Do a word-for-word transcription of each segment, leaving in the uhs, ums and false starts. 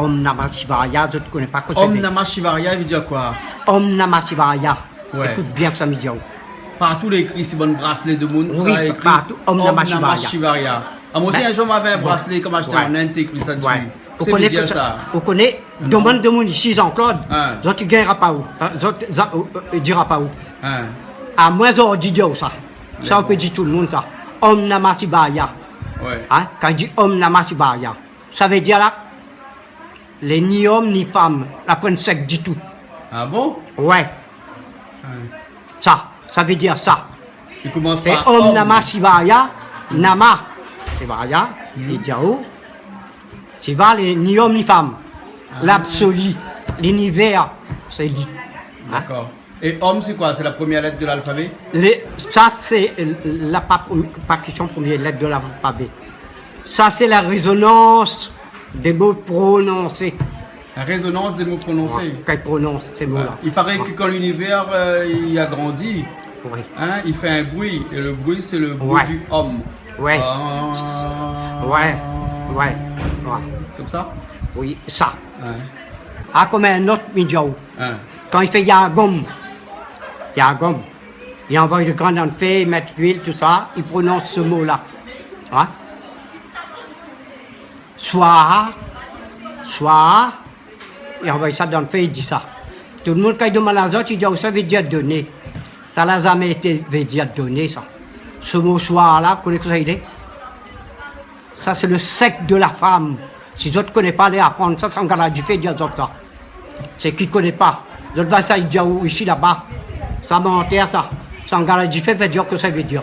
Om Namah Shivaya, zot i koné pa kosa i vé dir. Om Namah Shivaya, i vé dir koi ? Om Namah Shivaya. Ouais. Ékout bien kosa mi di aou. Partou lé ékri, si bann braslé de moun, oui, sa lé ékri partou, Om Namah Shivaya. Ah, moin osi, in zour, mavé in braslé, kom ashté an Inde, té ékri sa dési. Ou koné sa ? Ou koné, domann demoun isi, Jean-Claude, zot i gingnra pa ou. Zot, zot, euh, i dira pa ou. Amoin zordi di aou sa. Sa, ou pé dir tout demoun sa. Om Namah Shivaya. Ouais. Kan i di Om Namah Shivaya, sa vé dir la, lé ni om ni fanm, la poin sèk ditou. Ah bon ? Ouais. Sa, sa vé dir sa. Sé Om Namah Shivaya, Namah Shivaya, i di aou, Shiva, lé ni om ni fanm. L'absolu, linivèr, sé li. D'accord. Et Om, c'est quoi ? C'est la première lettre de l'alphabet ? Sa sé la pa, pa késtion premièr lèt de l'alfabé. Sa sé la rézonans dé mo prononsé. La résonance des mots prononcés. Ouais, kan i prononse sé mo-la. Il paraît que quand l'univers, euh, il a grandi, hein, il fait un bruit, et le bruit, c'est le bruit du Om. Ouais. Comme ça ? Oui, sa. Ouais. Ah, kom in not, mi di aou. Kan i fé yagom, yagom, i anvoy lo grin dan fé, i mèt luil, tousa, i prononse se mo-la. Swaha, swaha, i anvoy sa dan fé, i di sa. Tout demoun, kan i domann azot, i di aou sa vé dir doné. Sa la zamé été vé dir doné, sa. Se mo swaha la, koné kosa i lé ? Sa sé lo sèk de la fanm. Si zot i koné pa, alé aprann sa, Sangala Difé i di azot sa. Sak i koné pa, zot va sa, i di aou isi laba. Sa mantèr sa. Sangala Difé vé dir kosa i vé dir.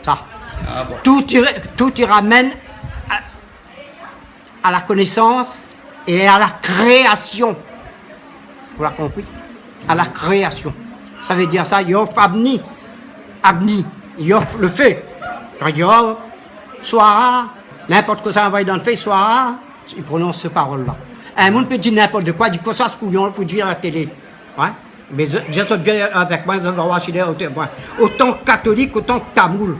Sa. Ah bon. Tout i, tout i ramèn a, à la connaissance et à la création. Ou la konpri ? À la création. Sa vé dir sa, i ofr Agni. Agni, i ofr lo fé. Kan i di, oh, swaha, ninport kosa i anvoy dan fé, swaha, i prononse se parol-la. In moun pé dir ninport de koi, di kosa se kouyon pou dir a la télé. Ouais. Mé zot, zot vien avèk moin, zot va oir si lé oté moin. Otan katolik, otan tamoul.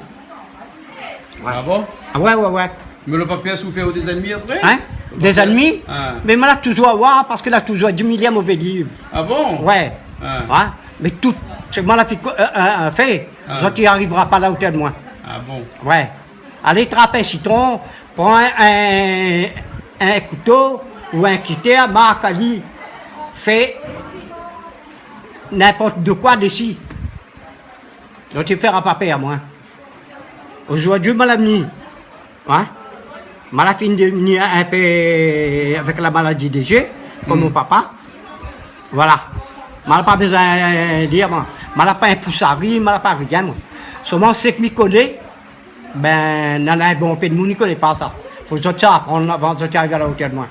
Ouais. Ah bon ? Ah ouais, ouais, ouais. Mé lo pa pèr soufèr ou dé zènmi apré ? Hein ? Dé zènmi ? Ah. Mé moin la touzour avoir, parske la touzour di mi lir mové liv. Ah bon ? Ouais. Ah. Mé tout sak moin la fé, euh, euh, euh, fé, zot i arivra pa la otèr de moin. Ah bon ? Ouais. Alé trap in sitron, pran in, in kouto ou in kitèr, mark ali, fé ninport de koi dési. Zot i fera pa pèr amoin. Zordi, moin la vni, hein, moin la fine devni in pé avèk la maladi dé zié, kom mon papa. Voilà. Moin la pa bezoin lir, moin. Moin la pa in pousari, moin la pa rien, moin. Solman sak mi koné, bin, nana in bonpé de moun i koné pa sa. Fo zot i aprann avan zot i ariv a la otèr de moin.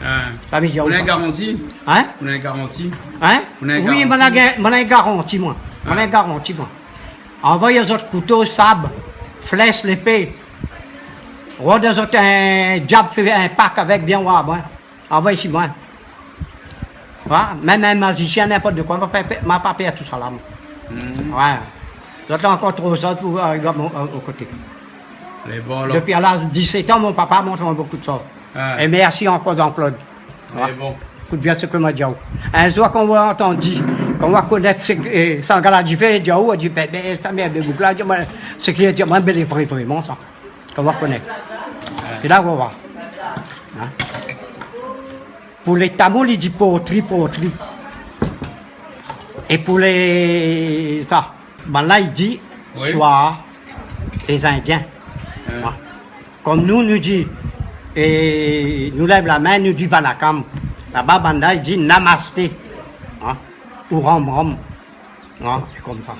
Hein. Sa mi di aou sa. Ou néna garanti ? Hein ? Ou néna garanti ? Hein ? Ou néna garanti ? Oui, moin néna ga-, moin néna garanti, moin. Moin néna garanti, moin. Anvoy azot kouto, sab, flèsh, lépé. Rod azot in diab, fé in pak avèk, vien oir moin. Anvoy si moin. Voilà, mèm in mazisien, ninport de koi, ma pa pèr, ma pa pèr tousala, moin. Hmm. Ouais. Zot la ankor tro zot pou ariv a mon, a, o koté. Mé bon, alor. Dopi a laz disèt an, mon papa la mont amoin bonpé de shoz. Ah. É mèrsi ankor Jean-Claude. Mé bon. Ékout bien sak ma di aou. In zour, kan ou va antann di, kan ou va konèt sak, euh, Sangala Difé i di aou, ou di, bin, bin, sa mèr de boug la, di amoin, sak li di amoin, bin, lé vré, vréman sa. Kan ou va konèt. Ouais. Sé la ou va oir. Hein ? Pou lé Tamoul, i di potri, potri. É pou lé, sa, bann-la, i di swaha, lé Zindien. Hein. Hein. Kom nou, nou di, é nou lèv la min, nou di vanakam. Laba, bann-la, i di namasté. Hein. Ou ram ram. Non, sé komsa.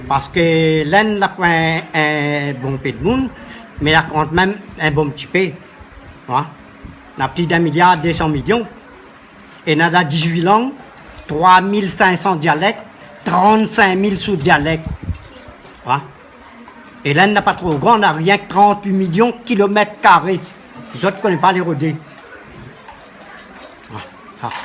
Parske l'Inde la pran in bonpé de moun, mé la kont mèm in bon ti pé. Hein ? Na plis d'in miliar dé san milion. É na, na dizuit lang, troi mil sink san dialèk, trant-sink mil sou-dialèk. Hein ? É l'Inde la pa tro gran, na rienk trant-uit milion kilomèt karé. Zot i koné pa lé rodé. Ah, ah.